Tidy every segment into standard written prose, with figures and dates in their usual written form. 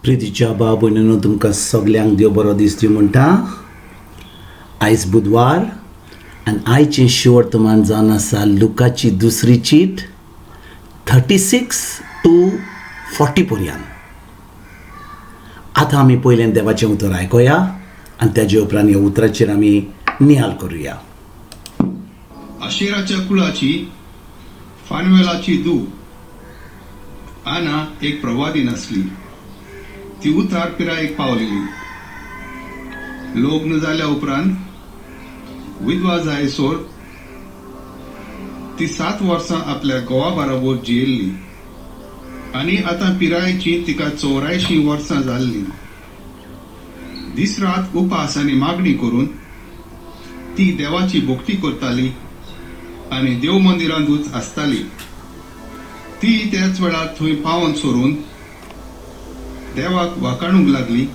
प्रितीच्या भाव भयणीनो, तुमकां सगल्यांक देव बरो दीस दिवं म्हणटा. आयज बुधवार आनी आयचें शिवर्तमान जावन आसा लुकाची दुसरी चीट 36 to 40 पर्यंत. आतां आमी पयलें देवाचें उतर आयकुया आनी तेजे उपरांत ह्या उतराचेर आमी नियाळ करुया. आशेराच्या कुळाची फानवेलाची धूव आना एक प्रवादीन आसली. ती उतार पिरायेक पावलेली. लग्न जाल्या उपरांत विधवा जायसर ती 7 वर्सां आपल्या घोवा बरोबर जियेल्ली आनी आतां पिरायेची तिका 84 वर्सां जाल्ली. दीस रात उपास आनी मागणी करून ती देवाची भक्ती करताली आनी देव मंदिरांतूच आसताली. ती त्याच वेळार थंय पावन सरून देवाक वाकाणूंक लागली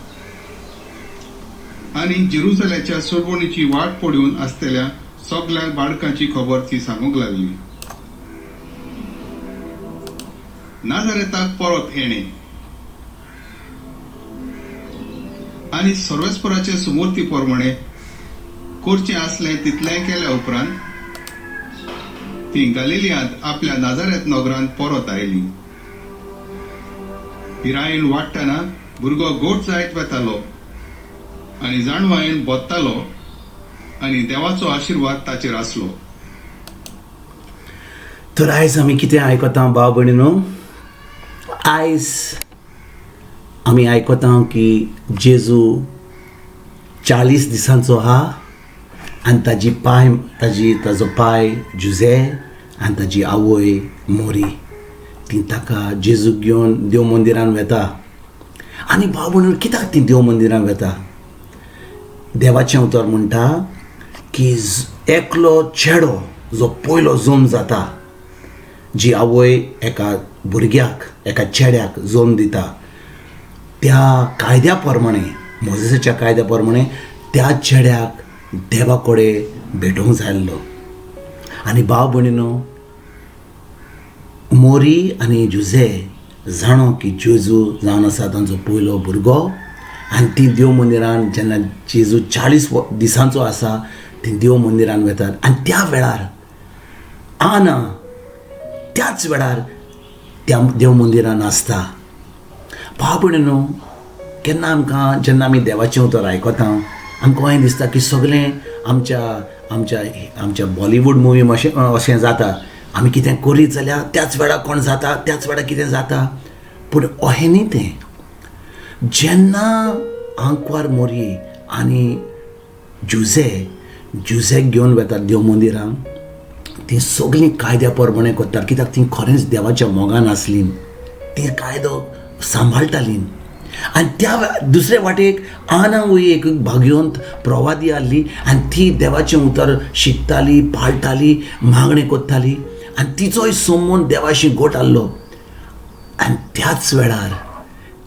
आनी जेरुसलेच्या सोडवणीची वाट पडून आसतल्या सगळ्या बाळकांची खबर ती सांगूंक लागली. नाजारेताक परत येणे आनी सर्वेस्पराचे सुमूर्ती प्रमाणे करचें आसलें तितलें केल्या उपरांत ती गालिलियांत आपल्या नाजारेत नगरांत परत आयली. पिरायेन वाडटना भुरगो गोट जायत वतालो आनी जाणवायेन बोत्तालो आनी देवाचो आशिर्वाद ताचेर आसलो. तर आयज आमी कितें आयकता भाव भयणीनो? आयज आमी आयकता की जेजू 40 दिसांचो आहा आनी ताजी पाय ताजी ताजो पाय जुजे आनी ताजी आवय मोरी ती ताका जेजूक घेवन देव मंदिरान वेता. आनी भाव भयणीनो, कित्याक ती देव मंदिरान वेता? देवाचें उतर म्हणटा की एकलो चेडो जो पयलो जल्म जाता, जी आवय एका भुरग्याक एका चेड्याक जल्म दिता, त्या कायद्या प्रमाणे, मोजेसाच्या कायद्या प्रमाणे त्या चेड्याक देवा कडेन भेटोवंक जाय आसलो. आनी भाव भयणीनो, मोरी आनी जुजे जाणो की जेजू जावन आसा तांचो पयलो भुरगो आनी ती देव मंदिरान जेन्ना जेजू 40 दिसांचो आसा ती देव मंदिरान वेतात. आनी त्या वेळार आना त्याच वेळार त्या देव मंदिरान आसता. भाव भयणीनो, केन्ना आमकां जेन्ना आमी देवाचें उतर आयकता आमकां अशें दिसता की सगळें आमच्या आमच्या आमच्या बॉलिवूड मुवी अशें अशें जाता. आमी कितें करीत जाल्यार त्याच वेळार कोण जाता, त्याच वेळार कितें जाता. पूण अशें न्ही तें. जेन्ना आंकवार मोरी आनी जुजे जुजेक घेवन वेतात देव मंदिरान, तीं सगळीं कायद्या प्रमाणे करतात. कित्याक तीं खरेंच देवाच्या मोगान आसलीं, तीं कायदो सांबाळटालीं. आनी त्या दुसरे वाटेक आना वय एक भाग्यवंत प्रवादी आहली आनी ती देवाचें उतर शिकताली, पाळटाली, मागणें करताली आनी तिचोय संबंद देवाशी गोट आहलो. आनी त्याच वेळार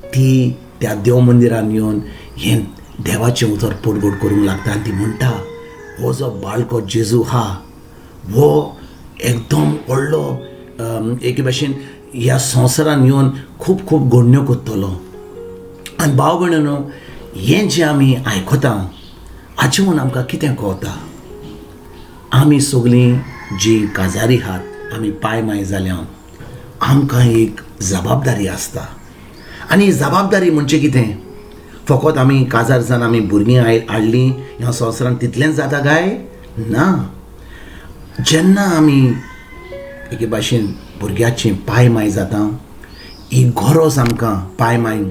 ती त्या देव मंदिरान येवन हें देवाचें उतर पोटगोट करूंक लागता आनी ती म्हणटा, हो जो बाळको जेजू आहा हो एकदम व्हडलो एके भाशेन ह्या संवसारान येवन खूब खूब घडण्यो करतलो. आनी भाव भयणीनो, हें जें आमी आयकता हाचें म्हूण आमकां कितें कळटा? आमी सगळीं जीं काजारी आहात, आमी पाय माय जाल्या, आमकां एक जबाबदारी आसता. आनी जबाबदारी म्हणजे कितें? फकत आमी काजार जावन आमी भुरगीं हाडलीं ह्या संवसारान तितलेंच जाता काय ना? जेन्ना आमी एके भाशेन भुरग्याचें पाय माय जाता, ही गरज आमकां पाय माय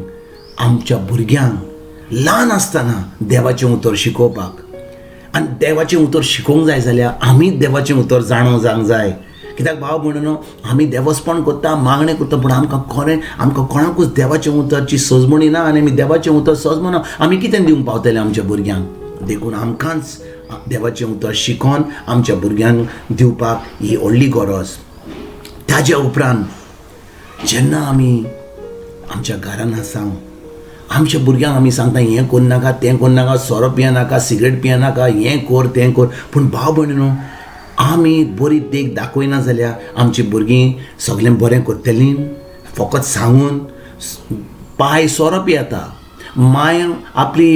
आमच्या भुरग्यांक ल्हान आसतना देवाचें उतर शिकोवपाक. आनी देवाचें उतर शिकोवंक जाय जाल्यार आमीच देवाचें उतर जाणो जावंक जाय. कित्याक भाव भयणीनो, आमी देवस्पण करता, मागणें करता, पूण आमकां खरें आमकां कोणाकूच देवाचें उतरची सजमणी ना आनी आमी देवाचें उतर सजमना आमी कितें दिवंक पावतले आमच्या भुरग्यांक? देखून आमकांच देवाचें उतर शिकोवन आमच्या भुरग्यांक दिवपाक ही व्हडली गरज. ताज्या उपरांत जेन्ना आमी आमच्या घरान आसा, आमच्या भुरग्यांक आमी सांगता हें करूं नाका, तें करूं नाका, सोरो पियेनाका, सिगरेट पियेनाका, हें कर तें कर. पूण भाव भयणीनो, आमी बरी देख दाखयना जाल्यार आमची भुरगीं सगळें बरें करतलीं? फकत सांगून पाय सोरो पियेता, माय आपली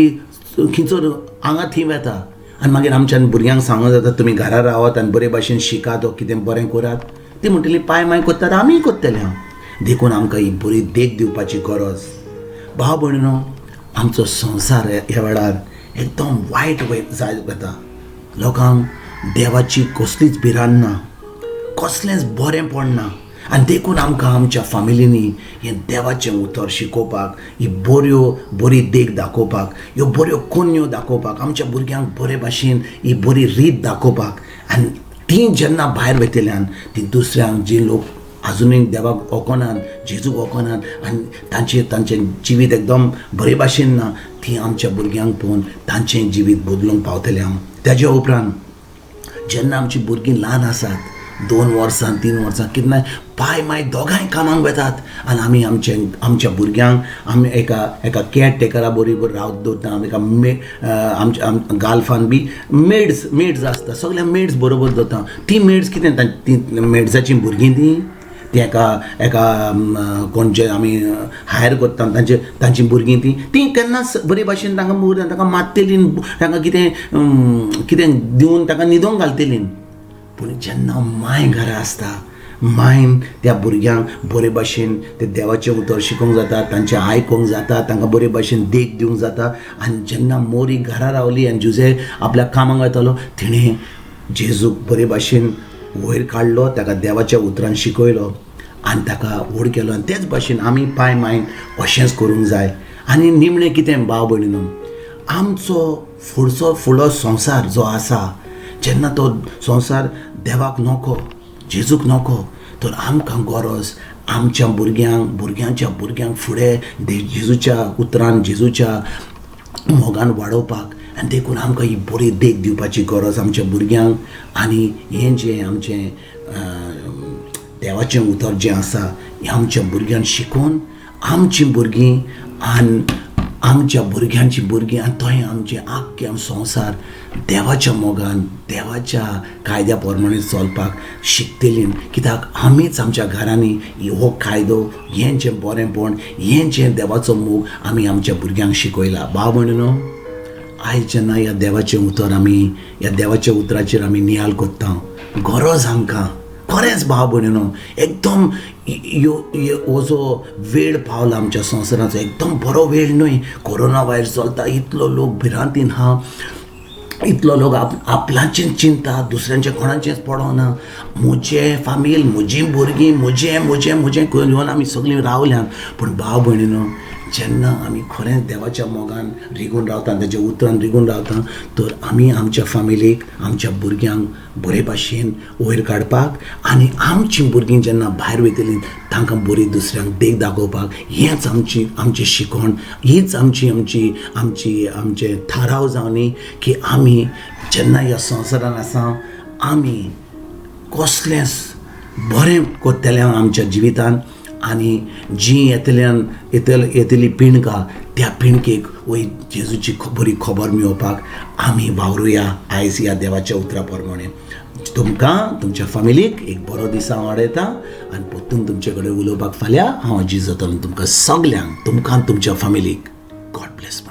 खिंचोर हांगा थंय वेता आनी मागीर आमच्यान भुरग्यांक सांगूंक जाता तुमी घरा रावात आनी बरे भाशेन शिकात वो कितें बरें करात. ती म्हणटली पाय माय करतात आमीय करतले हांव. देखून आमकां ही बरी देख दिवपाची गरज. भाव भयणीनो, आमचो संवसार ह्या वेळार एकदम वायट जायत वता. लोकांक देवाची कसलीच भिरांत ना, कसलेंच बरें पडना आनी देखून आमकां आमच्या फामिलींनी हें देवाचें उतर शिकोवपाक, ही बऱ्यो बरी देख दाखोवपाक, ह्यो बऱ्यो कोन्यो दाखोवपाक, आमच्या भुरग्यांक बरे भाशेन ही बरी रीत दाखोवपाक. आनी तीं जेन्ना भायर वयतल्यान ती दुसऱ्यांक जी लोक आजुनूय देवाक वळखनात, जेजूक वळखनात आनी तांचें तांचें जिवीत एकदम बरे भाशेन ना, ती आमच्या भुरग्यांक पळोवन तांचें जिवीत बदलूंक पावतलें हांव. तेज्या उपरांत जेन्ना आमची भुरगीं ल्हान आसात, 2 वर्सां 3 वर्सां केन्नाय पाय माय दोगांय कामाक वेतात आनी आमी आमचे आमच्या भुरग्यांक आमी एका एका केअर टेकरा बरोबर रावत दवरता. आमी एका मे आमच्या गाल्फान बी मेड्स मेड्स आसता, सगळ्या मेड्स बरोबर दवरता. ती मेड्स कितें ती मेड्साचीं भुरगीं ती ती एका एका कोण जे आमी हायर करता तांचे तांची भुरगीं ती ती केन्नाच बरे भाशेन तांकां उरना, तांकां मारतलीं, तांकां कितें कितें दिवन तांकां न्हिदोंक घालतलीं. पूण जेन्ना माय घरा आसता, मायन त्या भुरग्यांक बरे भाशेन ते देवाचें उतर शिकोवंक जाता, तांचें आयकूंक जाता, तांकां बरे भाशेन देख दिवंक जाता. आनी जेन्ना मोरी घरा रावली आनी जुजे आपल्या कामाक वतालो, तिणें जेजूक बरे भाशेन वयर काडलो, ताका देवाच्या उतरान शिकयलो आनी ताका व्हड केलो. आनी तेच भाशेन आमी पाय मायन अशेंच करूंक जाय. आनी निमणें कितें भाव भयणीनो, आमचो फुडचो फुडलो संवसार जो आसा, जेन्ना तो संवसार देवाक नको, जेजूक नको, तर आमकां गरज आमच्या भुरग्यांक, भुरग्यांच्या भुरग्यांक फुडें जेजूच्या उतरान, जेजूच्या मोगान वाडोवपाक. आनी देखून आमकां ही बरी देख दिवपाची गरज आमच्या भुरग्यांक. आनी हें जें आमचें देवाचें उतर जें आसा हें आमच्या भुरग्यांक शिकोवन आमचीं भुरगीं आनी आमच्या भुरग्यांची भुरगीं आनी थंय आमचें आख्खें संवसार देवाच्या मोगान, देवाच्या कायद्या प्रमाणे चलपाक शिकतलीं. कित्याक आमीच आमच्या घरांनी हो कायदो, हें जें बरेंपण, हें जें देवाचो मोग आमी आमच्या भुरग्यांक शिकयला. भाव भयणीनो, आयज जेन्ना ह्या देवाचें उतर आमी ह्या देवाच्या उतराचेर आमी नियाळ करता, गरज आमकां खरेंच भाव भयणीनो एकदम यो हो जो वेळ पावला आमच्या संवसाराचो एकदम बरो वेळ न्हय. कोरोना वायरस चलता, इतलो लोक भिरांतीन आहा, इतलो लोक आपल्याचें चिंता, दुसऱ्यांचें कोणाचेंच पडना. म्हजें फामील, म्हजीं भुरगीं, म्हजें म्हजें म्हजें घेवन आमी सगळीं रावल्यात. पूण भाव भयणीनो, जेन्ना आमी खरेंच देवाच्या मोगान रिगून रावता, ताच्या उतरान रिगून रावता, तर आमी आमच्या फामिलीक, आमच्या भुरग्यांक बरे भाशेन वयर काडपाक आनी आमचीं भुरगीं जेन्ना भायर वयतलीं तांकां बरी दुसऱ्यांक देख दाखोवपाक, हेंच आमची आमची शिकवण, हीच आमची आमची आमची आमचे थाराव जावनी की आमी जेन्ना ह्या संवसारान आसा आमी कसलेंच बरें करतले आमच्या जिवितान. आनी जी येतल्यान येतली पिणका, त्या पिणकेक वय जेजूची बरी खबर मेळोवपाक आमी वावरुया आयज ह्या देवाच्या उतरा प्रमाणे. तुमकां तुमच्या फामिलीक एक बरो दीस हांव वाडयता आनी परतून तुमचे कडेन उलोवपाक फाल्यां हांव अजीज जातलो. तुमकां सगल्यांक, तुमकां तुमच्या फामिलीक गॉड ब्लेस.